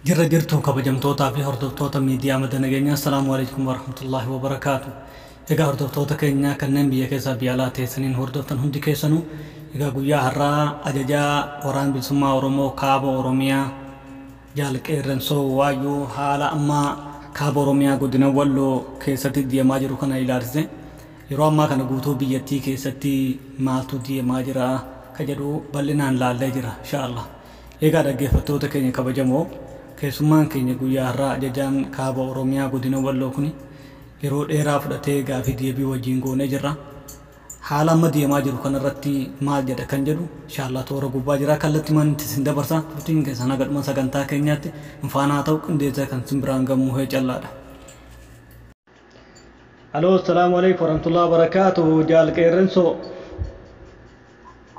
Jirra jirtu kabajamtootaa fi hordoftoota miidiyaa madda nageenyaa, assalaamu alaikum warahmatullaahi wabarakaatu. Egaa hordoftoota keenya kanneen biyya keessaa biyya alaa teessaniin hordoftan hundi keessanuu, egaa guyyaa har'aa ajajaa waraana bilisummaa Oromoo kaaba Oromiyaa Jaal Qeerransoo Waayyuu haala ammaa kaaba Oromiyaa godina Walloo keessatti deemaa jiru kana ilaalchise, yeroo ammaa kana guutuu biyyattii keessatti maaltu deemaa jira ka jedhu bal'inaan laallee jira insha Allah. Egaa dhaggeeffattoota keenya kabajamoo, keessummaan keenya guyyaa har'aa ajajaan kaaba Oromiyaa godina Walloo kun yeroo dheeraa fudhatee gaafii deebii wajjin goonee jirra. Haala amma deemaa jiru kanarratti maal jedha kan jedhu inshallah toora gubbaa jira, kallattii manatti isin dabarsa. Turtiin keessan haga dhuma sagantaa keenyaatti nu faana haa ta'u. Qindeessaa kan isin biraan gammuu hee callaadha. Aloo, assalaamu alaikum warahmatullahi wabarakaatuh, Jaal Qeerransoo.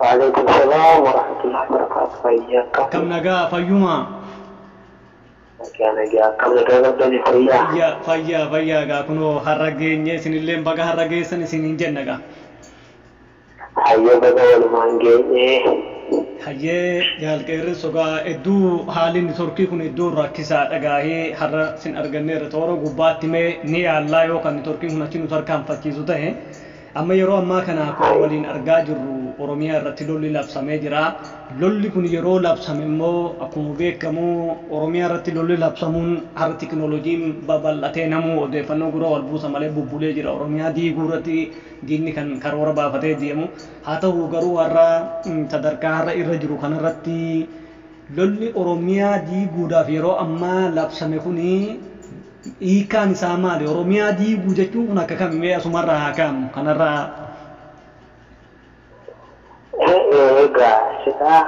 وعليكم السلام ورحمة الله وبركاته. Fayyaa. Akkam, nagaa fayyumaa? Nagaa nagaa, akkam nagaa qabdani, fayyaa? Fayyaa fayyaa fayyaa. Gaa kunoo har'a geenye, isinillee baga har'a geessan isiniin jenna gaa. Hayyoo, baga walumaan geenye. Hayyee Jaal Qeerranso, gaa hedduu haalli networkii kun hedduu rakkisaadha. Gaahee har'a sin arganneerra toora gubbaatti. Mee ni yaallaa yoo kan networkiin kun achi nu tarkaanfachiisu ta'e. Amma yeroo ammaa kana akkuma waliin argaa jirru Oromiyaa irratti lolli labsamee jira. Lolli kun yeroo labsame immoo akkuma beekamu Oromiyaa irratti lolli labsamuun har'a tikinooloojiin babal'atee namuu odeeffannoo gurra wal buusa malee bubbulee jira. Oromiyaa diiguu irratti diinni kan karoora baafatee deemu. Haa ta'u garuu har'a sadarkaa har'a irra jiru kanarratti lolli Oromiyaa diiguudhaaf yeroo ammaa labsame kuni hiikaan isaa maali? Oromiyaa diiguu jechuun kun akka kamii? Asumarraa haa ka'amu kanarraa. Egaa silaa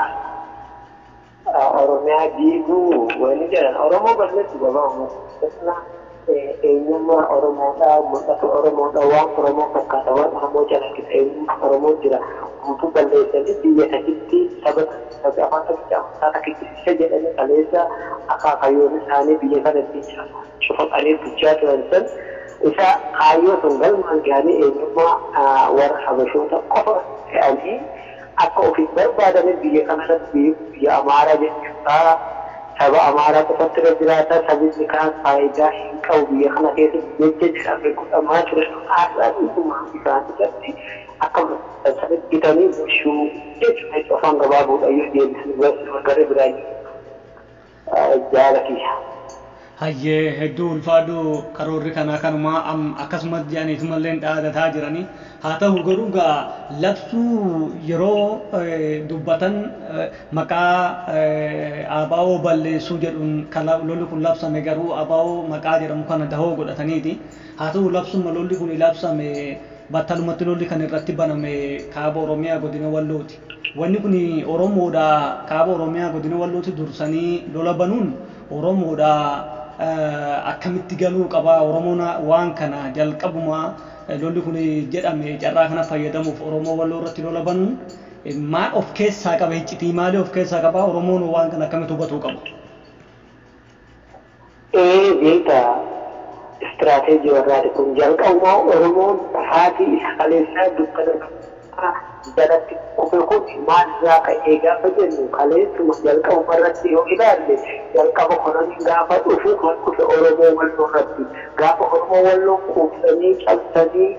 Oromiyaa diiguu wani jedhan Oromoo balleessu gabaabumatti eenyummaa Oromoodhaa mul'atu, Oromoodhaa waan Oromoo fakkaata, waan Oromoo calaqqisa, eenyummaa Oromoo jira guutuu balleessanii biyya saditti saba saba afaan tokkicha amantaa tokkicha isa jedhanii kaleessa akaakayyoon isaanii biyya kana ittiin cufaqanii bulchaa turan san isa kaayyoo sun galmaan gahanii eenyummaa warra Habashoota qofa fe'anii akka ofiif barbaadanii biyya kanarratti biyya Amaaraa jechuudha. Saba Amaaraa qofatti irra jiraata, sabni kaan faayidaa hin qabu biyya kana keessatti jecha jedhamee godhamaa ture. Har'a dhuguma isaan irratti akka sanitti bitanii bulchuu jechuudha. Afaan gabaaboodha yoo deebisan gara biraa jaala kiyya. Hayyee, hedduu ulfaadhu. Karoorri kanaa kanuma akkasumas jedhaniitumallee dhaadataa jiranii. Haa ta'u garuu gaa labsuu yeroo dubbatan maqaa ABO balleessuu jedhuun kan lolli kun labsame, garuu ABO maqaa jedhamu kana dahoo godhataniiti. Haa ta'u labsuma lolli kun labsame battalumatti lolli kan irratti baname kaaba Oromiyaa godina Wallooti. Wanni kun Oromoodha kaaba Oromiyaa godina Wallooti dursanii lola banuun Oromoodha akkamitti galuu qaba? Oromoon waan kana jalqabuma lolli kun jedhame carraa kana fayyadamuuf Oromoo Walloo irratti lola banuun maal of keessaa qaba? Iccitii maalii of keessaa qaba? Oromoon waan kana akkamitti hubatuu qaba? Ee, beektaa, istiraateejii warraati kun. Jalqabuma Oromoon kufaatii isa kaleessaa dukkana jalatti kufe kun maalirraa ka'ee gaafa jennu, kaleessuma jalqabuma irratti yoo ilaalle, jalqaba koloniin gaafa dhufu kan dhufe Oromoo Walloo irratti. Gaafa Oromoo Walloo quubsanii cabsanii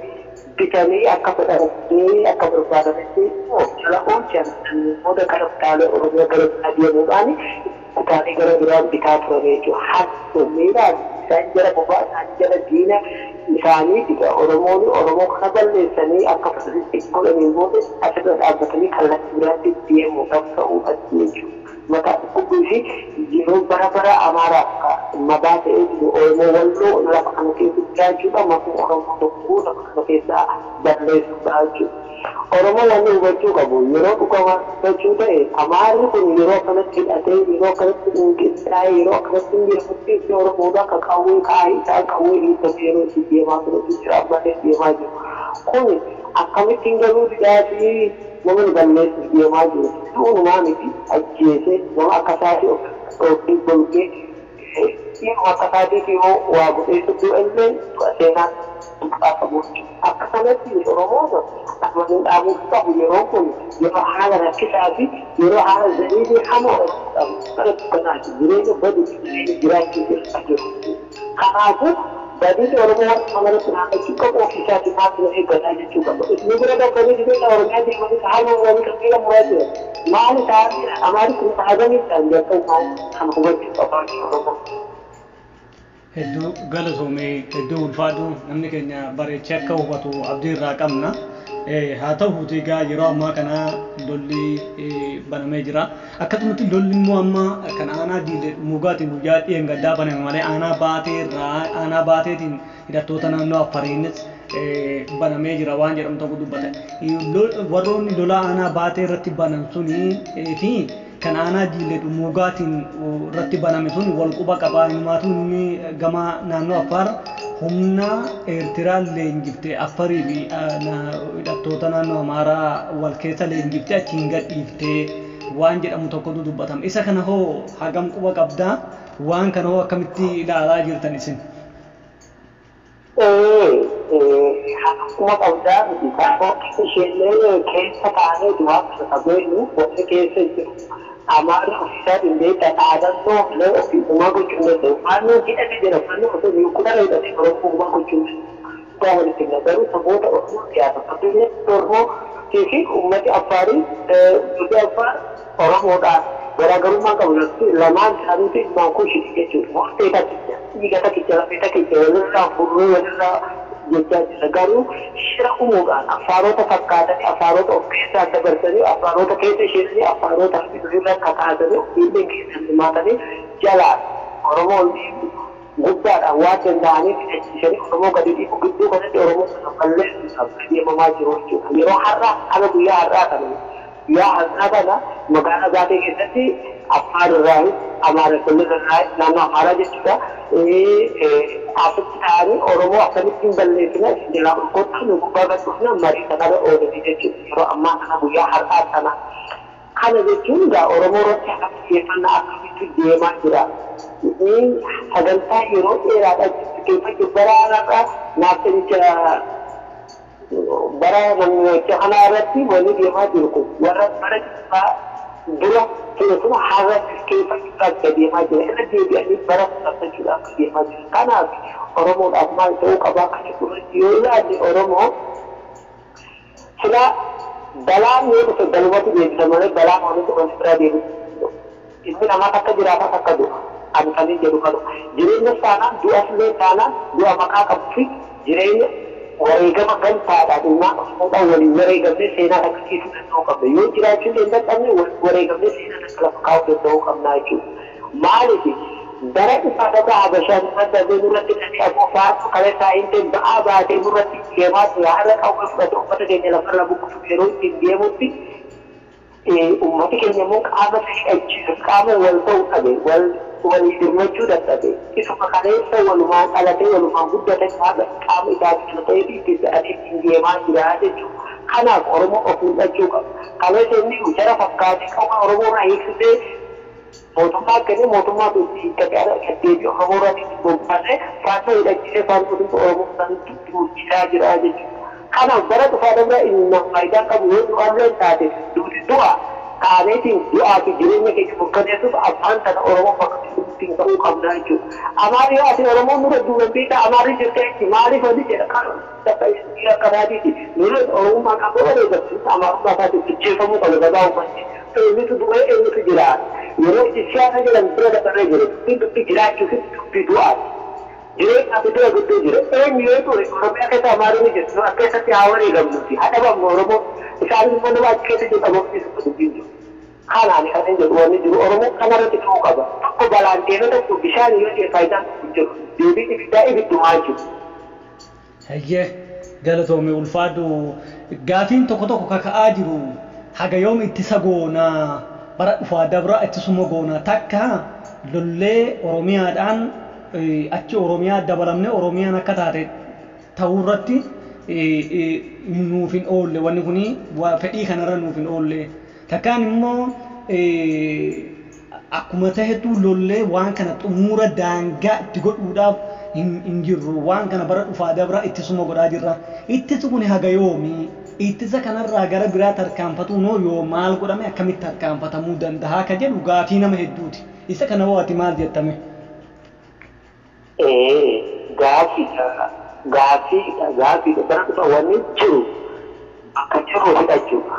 bitanii akka fedhanii akka barbaadanitti of jala oolchan booda gara kutaalee Oromiyaa gara biraa deemuudhaan kutaalee gara biraa bitaa turan jechuudha. Har'a miidhaan isaan jala bobaa isaanii jala diina isaanii Oromoon Oromoo kana balleessanii akka fedhanitti godhaniin booda asirra dhaabbatanii kallattii biraatti deemuudhaaf ta'uudhaatti jechuudha. Mataa dhukkubbii fi yeroo bara bara Amaaraaf madaa ta'ee jiru Oromoo Walloo lafa kana keessa jiraachuudha. Maqaa Oromoo tokkoo lafa kana keessaa balleessuudha jechuudha. Oromoo wanni hubachuu qabu yeroo dhugamaa hubachuu ta'e, Amaarri kun yeroo akkanatti hidhatee, yeroo akkanatti qinxaa'ee, yeroo akkanatti hin jirutti Oromoodha akka qawwee kaa'ee isaa qawwee hiikkate yeroo itti deemaa turetu jira, ammallee deemaa jiru. Kun akkamittiin galuu didaatii namni balleessuuf deemaa jiru. Dhugumaa miti, ajjeesee nama akka isaatii of golgee dhiiruma akka isaatiif yoo waa godhee du'a illee du'a seenaa tuqaa qabu. Akka kanatti Oromoon Wanni dhaabuu qabu yeroo kun yeroo haala rakkisaa fi yeroo haala zaliilii hamaa Oromoo qabu. Bara dukkanaati jireenya badu jireenya jiraachuu keessa jiru. Kanaafuu badiin Oromoo waan amalatti naannachuu qabu ofiisaatii maaltu na eeggataa jechuu qaba. Isin bira darbanii jireenya Oromiyaa deemanii haala muranii kan miila muraa jiran. Maali ta'anii amaari kun hagamii ta'an jalqabu kan hubachuu qaba Oromoo. Hedduu galatoomee, hedduu ulfaadhu. Namni keenya bareechee akka hubatu abdii irraa qabna. Haa ta'uuti egaa yeroo ammaa kana lolli banamee jira. Akkasumatti lolli immoo amma kan aanaa Jiilee Dhummuugaatiin guyyaa dhiyeen gaddaa baname malee aanaa baatee irraa aanaa baateetiin hidhattoota naannoo Affariinis banamee jira waan jedhamu tokko dubbata. Warroonni lola aanaa baatee irratti banan suni fi kan aanaa Jiilee Dhummuugaatiin irratti baname sun wal quba qaba. Inumaatu inni gama naannoo Affaar humna Eertiraan leenjifte Affarii fi hidhattoota naannoo Amaaraa wal keessa leenjifte achiin gadhiiftee waan jedhamu tokkotu dubbatama. Isa kana hoo hagam quba qabdaa? Waan kana hoo akkamitti ilaalaa jirtan isin? Akkuma qabdaa miti kan isheenillee keessa taanee waan kana qabeenyu wanni keessa jiru. Amaarri ofiisaatiin beektaa dhaadannoo malee ofii uumaa gochuu hin danda'u. Faannoo hidhate jira, faannoo osoo niwukilaara hidhate Oromoo uumaa gochuu hin danda'u. Dhugaa walitti himna garuu saboota Oromoo dhiyaata. Fakkeenyaaf Oromoo fi uummati Affaarii, uummati Affaar Oromoodhaan garaagarummaa qabu lamaan isaaniitu ilmaan kuushiti jechuudha. Murtee takkicha, dhiiga takkicha, lafee takkicha walirraa furree walirraa jechaa jira. Garuu shira uumuudhaan affaarota fakkaatanii affaarota of keessaa dabarsanii affaarota keessa isheenii affaarota irra kakaasanii ofiillee keessa hirmaatanii jalaa Oromoo guddaadhaan waan danda'aniif hidhachiisanii Oromoo gadi dhiibu gidduu kanatti Oromoo kana balleessuudhaaf deemamaa jiru jechuudha. Yeroo har'aa kana guyyaa har'aa kana guyyaa har'aa kana magaalaa Baatee keessatti Affaar irraa Amaara Kilil irraa naannoo Amaaraa jechuudha. Asitti ta'anii Oromoo akkamittiin balleessina isin jalaa ol kottaa nu gubbaa gad dhufna marii kanarra oolanii jechuudha. Yeroo ammaa kana guyyaa har'aa kana. Kana jechuun egaa Oromoo irratti akka xiyyeeffannaa akkamitti deemaa jira. Sagantaa yeroo dheeraadhaan keessatti bara har'aa naaftanicha bara namicha kanaa irratti wanni deemaa jiru kun warra bara dhibbaa dura keessuma har'a keessatti deemaa jira. Irra deebi'anii bara fudhachuudhaaf deemaa jira. Kanaaf Oromoodhaaf maal ta'uu qabaa kan jedhu yoo ilaalle Oromoo sila balaan yoo dhufe galmatu deebisa malee balaan waan dhufe biraa deebisu. Ilmi namaa takka jiraata takka du'a. Ani kan jedhu kanu. Jireenya taanaan du'as illee taanaan du'a maqaa qabuu fi jireenya wareegama gamtaadhaan ilmaan Oromoodhaan waliin wareegamnee seenaa takka ciisuu danda'uu qabna. Yoo jiraachuu hin dandeenye wareegamnee seenaa takka lafa kaa'uu danda'uu qabna jechuudha. Maaliif bara dhufaa dhagaa Habashaan nurratti darbee nurratti hidhatee aboo faatu kaleessaa hin ta'in ba'aa baatee nurratti deemaa ture har'a qawwee fudhate uummata keenya lafarra buqqisuuf yeroo ittiin deemutti uummati keenya immoo qaama hidhachiisu qaama wal ta'uu dhabe wal walii dirmachuu dadhabe isuma kaleessa walumaan dhalatee walumaan guddate qaama isaa kana ta'ee itti fe'atee ittiin deemaa jira jechuudha. Kanaaf Oromoo of mul'achuu qaba. Kaleessa inni jara fakkaatee qawwee Oromoo irraa hiiksisee mootummaa kennee mootummaa itti gaddeebi Oromoo irratti itti bobbaasee faannoo hidhachiisee faannoo Oromoo sanatti bulchisaa jira jechuudha. Kanaaf bara dhufaa dabra inni faayidaa qabu yoo du'allee taate duuti du'a kaaneetiin du'aa fi jireenya keenya mirkaneessuuf afaan sana Oromoo bakka ittiin ta'uu qabna jechuudha. Amaarri yoo ati Oromoo nurra duuban beektaa Amaarri jirta jechi maaliif hojii jedha kan akkanaatiiti. Nurra Oromummaa qabu wareegamsiisa Amaarummaa isaatiif jijjiirfamuu qaba gabaa uummanni. Eenyutu du'ee eenyutu jiraata. Yeroo siyaasa jedhamu bira dabaree jiru dubbiin dubbii jiraachuu fi dubbii du'aati. Jireenya fi du'a gidduu jira. Eenyu yoo ture Oromiyaa keessa Amaarri ni jirtu as keessatti haa wareegamnuti. Haa dhabamnu Oromoo isaan immoo nama achi keessa jiru dhabamsiisu dubbiin jiru. Kanaan kan inni jedhu wanni jiru Oromoo kanarratti ta'uu qaba. Tokko balaan deeme tokko bishaan yoo ta'e faayidaan tokko hin jiru. Deebiin ibiddaa ibiddumaa jechuudha. Hayyee galatoome ulfaadhu. Gaafiin tokko tokko kaka'aa jiru haga yoom ittisa goonaa bara dhufaa dabra ittisuma goonaa takka lollee Oromiyaadhaan achi Oromiyaa dabalamne Oromiyaan akka taate ta'uu irratti nuuf hin oolle wanni kuni fedhii kanarra nuuf hin oolle. Takkaan immoo akkuma tahetu lollee waan kana xumura daangaa itti godhuudhaaf hin jirru waan kana bara dhufaa dabra ittisuma godhaa jirra. Ittisi kun haga yoomii Ittisa kanarraa gara biraa tarkaanfatuun hoo yoo maal godhame akkamitti tarkaanfatamuu danda'a ka jedhu gaafii nama hedduuti. Isa kana hoo ati maal jettame? Gaaffiidha gaaffiidha gaaffiidha bara dhufa wanni jiru bakka jiru hidhachuudha.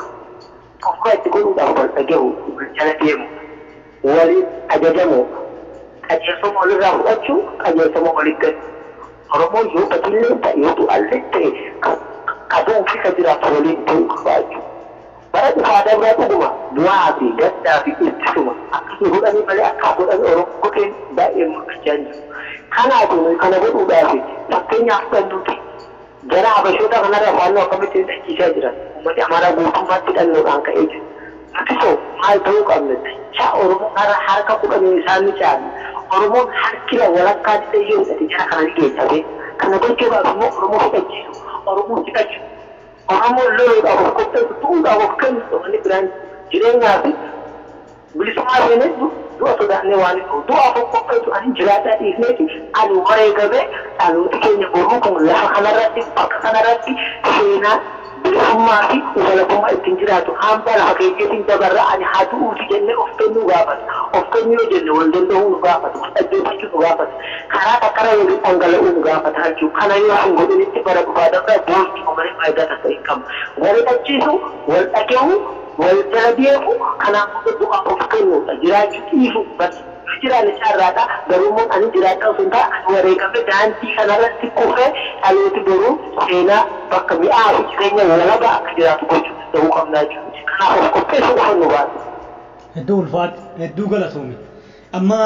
Tokko itti godhuudhaaf wal dhagahu, wal jala deemu, waliin ajajamuudha. Qajeelfama walirraa fudhachuu, qajeelfama waliin kennu. Oromoon yoo badillee ta'e, yoo du'allee ta'e, kabuu fi ka jiraatu waliin ta'uu qaba jechuudha. Bara dhufaa dabraa dhuguma du'aa fi gaddaa fi ittisuma akkasii godhanii malee akka godhanii Oromoo goteen baay'ee mul'achaa hin jiru. Kanaaf nuyi kana godhuudhaaf fakkeenyaaf fudhannuuti gara Habashoota kanarraa faannoo akkamitti hidhachiisaa jiran, uummanni Amaaraa guutummaatti hidhannoodhaan ka'ee jira. Nuti soo maal ta'uu qabna? Dachaa Oromoo har'a harka kudhaniin isaan ni caala. Oromoon harki walakkaa dhibee yoo hidhate jara kana ni geessate. Kana gochuudhaaf immoo Oromoo hidhachiisu, Oromoo hidhachu. Oromoon loluudhaaf of qopheessu, du'uudhaaf of kennu, wanni biraan jireenyaa fi bilisummaa seenee du'a sodaannee waan hin ta'u. Du'aaf of qopheessu, ani jiraadhaa dhiifneeti ani wareegamee dhalooti keenya boruu kun lafa kanarratti, bakka kanarratti seenaa bilisummaa fi walabummaa ittiin jiraatu hambaa lafa keenyeetiin dabarra ani haa du'uuti jennee of kennuu gaafata. Of kennuu yoo jenne wal danda'uu nu gaafata, wal dhaggeeffachuu nu gaafata, karaa takkarra waliin dhangala'uu nu gaafata jechuudha. Kana yoo hin godhinitti bara dhufaa dabraa boolchuma malee faayidaa takka hin qabu. Wal hidhachiisu, wal dhaga'uu, wal jala deemu, kanaaf du'aaf of kennuudha. Jiraachuu dhiisu bas jiraanne carraadha. Garuu immoo ani jiraadhaa osoo hin taane ani wareegame daandii kanarratti kufee dhalooti boruu seenaa bakka mi'aa fi jireenya walabaa akka jiraatu gochuu danda'uu qabna jechuudha. Kanaaf of qopheessuu qofa nu baasa. Hedduu ulfaadhu, hedduu galatoomi. Amma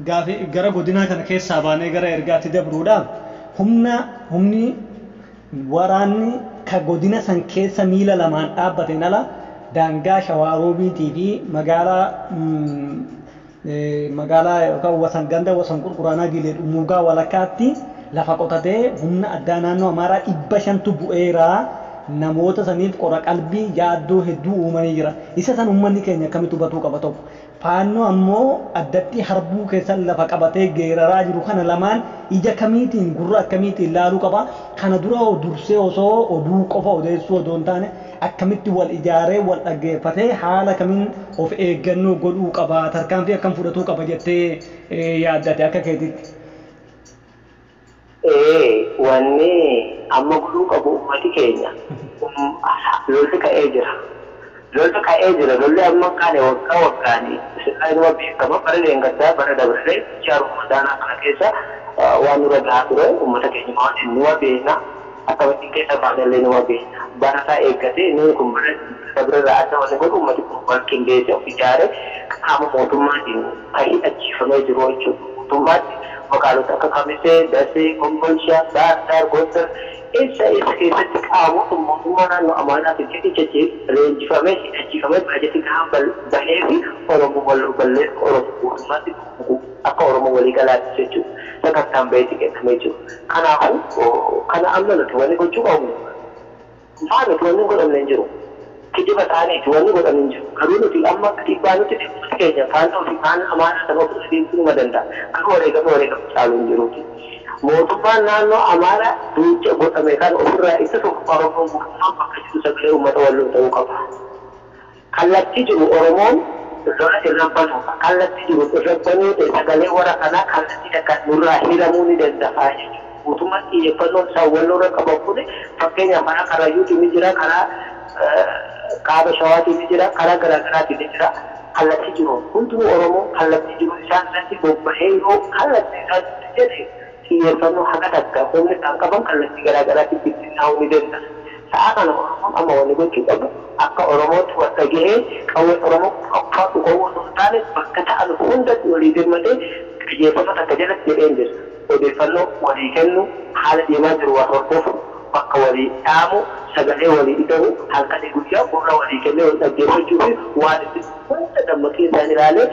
gaafii gara godinaa kana keessaa baanee gara ergaatti dabruudhaaf humna humni waraanni ka godina san keessa miila lamaan dhaabbateen ala daangaa Shawaaroobiitii fi magaalaa magaalaa yookaan wasan ganda wasan qurquraanaa Gilee Dhummuugaa walakkaatti lafa qotatee humna addaa naannoo Amaaraa 500tu bu'eera, namoota saniif qora qalbii yaaddoo hedduu uumanii jira. Isa san uummanni keenya akkamitti hubatuu qaba tokko. Faannoo ammoo addatti harbuu keessan lafa qabatee geeraraa jiru kana lamaan ija kamiitiin gurra akkamiitiin laaluu qaba. Kana dura dursee osoo oduu qofa odeessuu odoo hin taane akkamitti wal ijaaree wal dhaggeeffatee haala kamiin of eeggannoo godhuu qaba, tarkaanfii akkam fudhatuu qaba jettee yaaddate akka keetitti? Wanni amma godhuu qabu uummati keenya lolli ka'ee jira. Lolli ka'ee jira. Lolli amma kaane waggaa waggaani silaa inuma beekama, bara deengaddaa bara dabarree ji'a Ramadaanaa kana keessa waan nurra gahaa ture uummata keenya waan numa beekna, akkamitti keessa baanellee numa beekna. Bara isaa eeggatee inni kun bara dabarraa adda wanni godhu uummati kun wal qindeessee of ijaaree qaama mootummaatiin kan hidhachiifamee jiru jechuudha. Mootummaatti magaalota akka Kamisee, Dasee, Kombolshaa, Baahir Daar, Gondar eessa eessa keessatti qaamota mootummaa naannoo Amaaraatiin hidhachiifamee leenjifamee hidhachiifamee baajetii gahaan bahee fi Oromoo wal balleessu, Oromoo guutummaatti akka Oromoo walii galaatti jechuudha. Sagantaan baheetti kennamee jiru. Kanaafuu kana amma nuti wanni gochuu qabnu maal, nuti wanni godhamne hin jiru. Kijiba isaaniiti, wanni godhamne hin jiru. Garuu nuti amma dhiibbaa nuti uummata keenya faannoo fi faana Amaaraa sana ofirra deebisuu numa danda'a. Garuu wareegama wareegama caalu hin jiruuti. Mootummaan naannoo Amaaraa duucha godhame kan ofirraa ittisuuf Oromoon guutummaan bakka jiru sagalee uummata Walloo ta'uu qaba. Kallattii jiru Oromoon lola irra banuudha. Kallattii jiru irra banuu ta'e sagalee warra kanaa kallattii takka nurraa hiramuu ni danda'a jechuudha. Mootummaan xiyyeeffannoon isaa Walloo irra qaban kun fakkeenyaaf karaa Karrayyuutiin ni jira, karaa kaaba Shawaatiin ni jira, karaa garaagaraatiin ni jira. Kallattii jiru hundinuu Oromoo kallattii jiru isaan irratti bobba'ee yoo kallattii isaatti jedhe xiyyeeffannoo haga takka humni isaan qaban kallattii garaagaraatiin bittinnaa'uu ni danda'a. Sa'a kana Oromoon amma wanni gochuu qabu akka Oromootti wal dhagahee qawwee Oromoo qofa dhuguu osoo hin taane bakka ta'an hundatti walii birmatee qajeelfama takka jalatti jedheen jira. Odeeffannoo walii kennu, haala deemaa jiru wal hordofu, bakka walii dhaamu, sagalee walii ida'u, halkanii guyyaa gurra walii kennee wal dhaggeeffachuu fi waan itti hunda dammaqee isaan ilaalee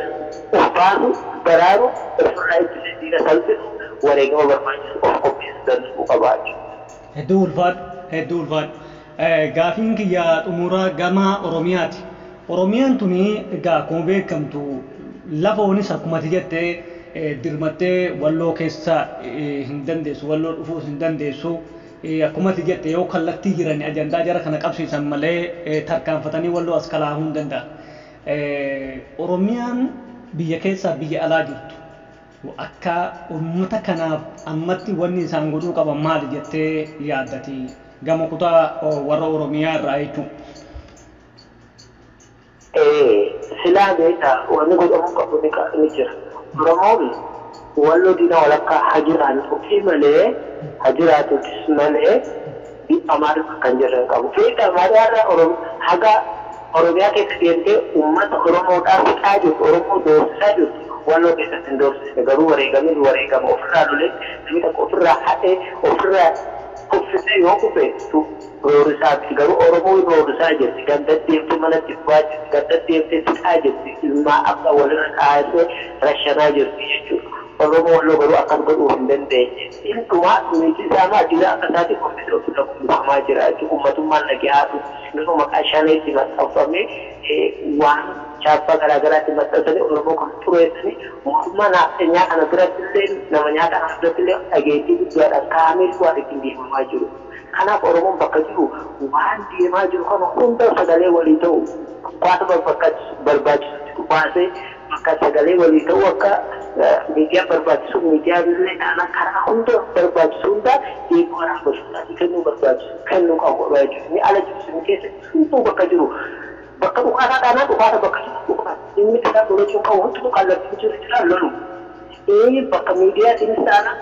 of baasu, baraaru, ofirraa ittisee diina salphisu, wareegama barbaachisu of qopheessuu danda'uu qaba jechuudha. Hedduu ulfaadhu, hedduu ulfaadhu. Gaafiin kiyya xumuraa gama Oromiyaati. Oromiyaan tuni egaa akkuma beekamtu lafoonis akkuma ati jettee dirmattee Walloo keessa hin dandeessu, Walloo dhufuus hin dandeessu. Akkuma ati jette yoo kallattii jiran ajandaa jara kana qabsiisan malee tarkaanfatanii Walloo as kalaahuu hin danda'an. Oromiyaan biyya keessaa biyya alaa jirtu akka uummata kanaaf ammatti wanni isaan godhuu qaban maali jettee yaaddati gama kutaa warra Oromiyaa irraa jechuun? Silaa beektaa, wanni godhamuu qabu ni jira. Oromoon Walloo diina walakkaa hajiraan ofii malee hajiraatutis malee Amaariffa kan jirran qabu. Fiixee Amaariyaarraa haga Oromiyaa keessa deemtee uummata Oromoodhaa fixaa jirtu, Oromoo doorsisaa jirtu, Walloo keessatti hin doorsisne. Garuu wareegamni wareegama ofirraa lolee, namni tokko ofirraa hadhee ofirraa kuffisee yoo kufe roorisaa miti. Garuu Oromoo roorisaa jirti. Ganda deemtee manatti bu'aa jirti. Ganda deemtee fixaa jirti. Ilmaa abbaa walirra kaasee rashanaa jirti jechuudha. Oromoo Walloo garuu akkas godhuu hin dandeenye. Intumaa miti isaa diina akka isaatti kuffisee ofirra kumbifamaa jira jechuudha. Uummatummaan dhagahaatu bifa maqaa shaneetti maxxanfamee, waan chaappaa garaagaraatti maxxansanii Oromoo kan xureessanii, mootummaa naafteenyaa kana biratti illee, nama nyaata kana biratti illee dhageettii guddaadhaan kaa'amee waan ittiin deemamaa jiru. Kanaaf Oromoon bakka jiru waan deemaa jiru kana hunda sagalee walii ta'u, dhukaasa barbaachisutti dhukaasee, bakka sagalee walii ta'u akka miidiyaan barbaachisu miidiyaan illee taanaan, karaa hunda barbaachisu hunda eeguu karaa bashannanaa kennuu barbaachisu kennuu qabu jechuudha. Inni ala jiru inni keessa hunduu bakka jiru bakka dhukaasaa taanaan dhukaasa, bakka jiru dhukaasa, inni karaa lolachuu qabu hunduu kallattii jiru jira lolu. Bakka miidiyaatiinis taanaan,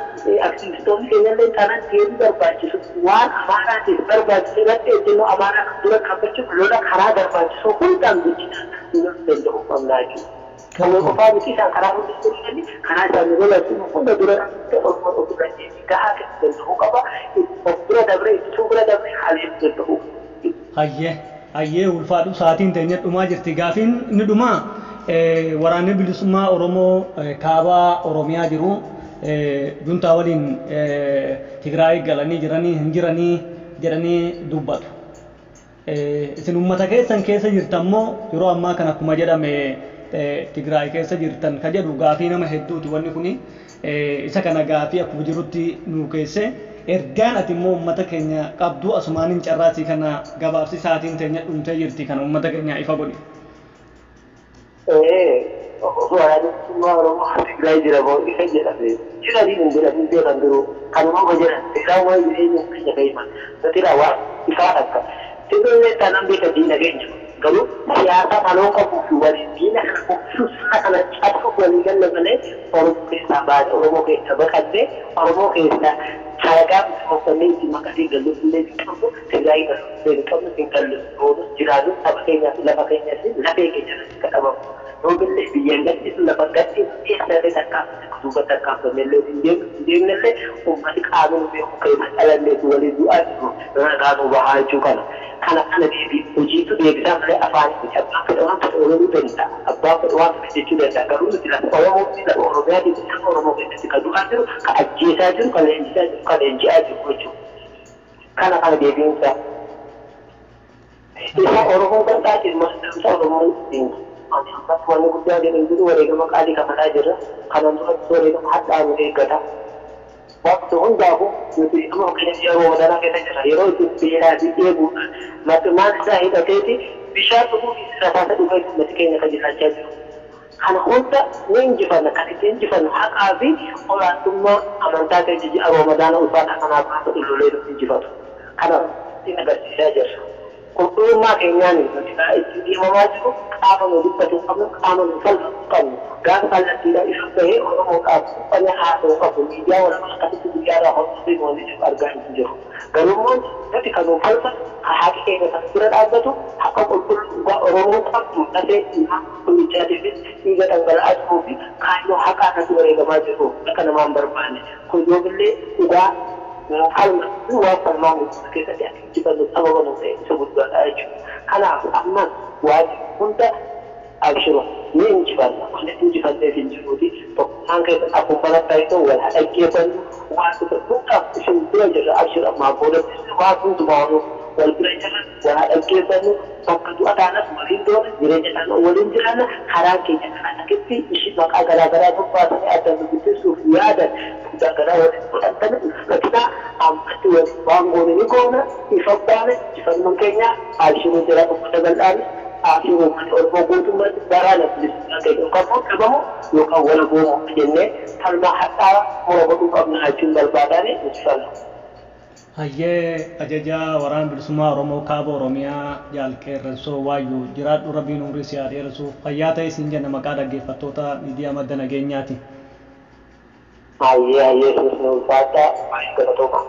aktivistoonni keenyallee taanaan, deebii barbaachisu waan Amaaraatiif barbaachisu irratti ejjennoo Amaaraa dura dhaabbachuuf lola karaa barbaachisu hundaan guddinaan loluu danda'uu qabnaa jechuudha. Kan qofaa miti, isaan karaa hunda jiranii karaa isaan lolatu hunda dura Oromoon of dura deebii gahaa kennuu danda'uu qaba. Of bira dabree ittisuu bira dabree haleeluu danda'uu. Hayyee hayyee, ulfaadhu, sa'aatiin teenya dhumaa jirti. Gaafiin inni dhumaa, waraanni bilisummaa Oromoo kaabaa Oromiyaa jiru juntaa waliin Tigraay galanii jiranii hin jiranii jedhanii dubbatu. Isin uummata keessan keessa jirtan moo yeroo ammaa kana akkuma jedhame Tigraay keessa jirtan ka jedhu gaafii nama hedduuti wanni kuni. Isa kana gaafii akkuma jirutti nuu keesse, ergaan ati immoo uummata keenya qabdu asumaaniin carraasii kana gabaabsi, sa'aatiin teenya dhumtee jirti, kana uummata keenya ifa godhi. Waraanni bilisummaa Oromoo Tigraay jira moo isa jedhame, jiranii hin jedhamin beekan jiru kanuma jedhan seeraan waan jireenya keenya keenya nuti waan ifaa takka Tigree taanaan beeka diina keenya, garuu siyaasa maloo qabuu fi waliin diina kana kuffisuu, sirna kana cabsuuf walii galle malee Oromoo keessaa baate, Oromoo keessa baqannee, Oromoo keessaa halagaa misoomfannee itti maqatee gallu illee hin qabnu. Tigraay gallu illee hin qabnu, hin gallu. Boonus jiraatu saba keenyaa fi lafa keenyaa fi lafee keenya irratti kadhabamu. Yoobillee biyya hin gadhiisu, lafa gadhiisu, eessallee tarkaanfate duuba tarkaanfannellee hin deemnu, hin deemnellee. Uummati qaamni nu beeku keessa dhalallee fi waliin du'aa jiru ragaa nu bahaa jechuu kana. Kana deebii hojiitu deebisaa malee afaan miti. Abbaan fedhe waan fedhe ololuu danda'a. Abbaan fedhe waan fedhe jechuu danda'a. Garuu nuti lafa Oromoo fi lafa Oromiyaatii fi saba Oromoo keessatti kan du'aa jiru, kan ajjeesaa jiru, kan leenjisaa jiru, kan leenji'aa jiru jechuudha. Kana deebiinsa. Isa Oromoo bal'aatiin maxxansa Oromoo ittiin ani ammatti wanni guddaa jedhan jiru, wareegama qaalii kafalaa jirra. Kanan duratti wareegama hadhaa nu eeggata. Waqti hundaafuu nuti amma fakkeenya ji'a Ramadanaa keessa jirra. Yeroo itti beelaa fi dheebuudhaan marxumaan isaa hidhateeti bishaan dhuguu fi rasaasa dhugee uummati keenya kan jiraachaa jiru. Kana hunda ni injifanna. Kan itti injifannu haqaa fi olaantummaa amantaa keenya ji'a Ramadaana ulfaataa kanaaf gaafa lolee nu injifatu. Kana ittiin agarsiisaa jirra. Qulqullummaa keenyaan nuti itti deemamaa jiru, qaama nu dubbatu qabnu, qaama nu falmatu qabnu. Gaafa kallattiidhaan ifa bahee Oromoodhaaf uffannee haasa'uu qabu. Miidiyaa walabaa akkasitti guyyaarraa hordofee wanti jiru argaa hin jiru. Garuu immoo nuti kan nu falmatu, kan haqi keenya kan bira dhaabbatu, haqa qulqulluu dhugaa Oromoo qabdu, lafee ilmaan qulqullichaatiifis dhiiga dhangala'aa jiruu fi kaayyoo haqaa irratti wareegamaa jiru akka namaan barbaanne. Kun yoomillee dhugaa nu falmatu, waan falmaa guutuu keessatti akka injifannu sababa nu ta'e isa guddaadha jechuudha. Kanaaf ammas waajjirri hunda abshiru, ni injifanna. Wanti injifanneef hin jiruuti. Tokkummaan keessan akkuma barattaa ta'u wal haa dhaggeeffannu. Waan hundaaf isin bira jirra, abshir, ammaa boodatti waan hundumaa Wal bira jirra, waa dhaggeeffannu, bakka du'a taanas waliin doona, jireenya isaanii waliin jiraanna. Karaan keenya karaa takkitti ishii maqaa garaa garaa bobbaasanii adda nu bittinsuuf yaadan guddaa garaa waliin fudhatame fudhatinaa. Ammatti waliin waan goone ni goona, ifa baane ifannoon keenya abshiruu jira. Uummata bal'aanis abshiruu, uummata Oromoo guutummaatti baraana bilisummaa keenya yookaan immoo dhabamu yookaan wala goomu jennee falmaa hadhaa mura godhuu qabna jechuun barbaadaan ibsama. Hayyee, ajajaa waraana bilisummaa Oromoo kaaba Oromiyaa Jaal Qeerransoo Waayyuu, jiraadhu, Rabbiin umrii si haa dheeressu, fayyaa ta'e siin jenna maqaa dhaggeeffattoota miidiyaa madda nageenyaati. Hayyee, hayyee, isinis nu ulfaadhaa, baay'ee galatooma.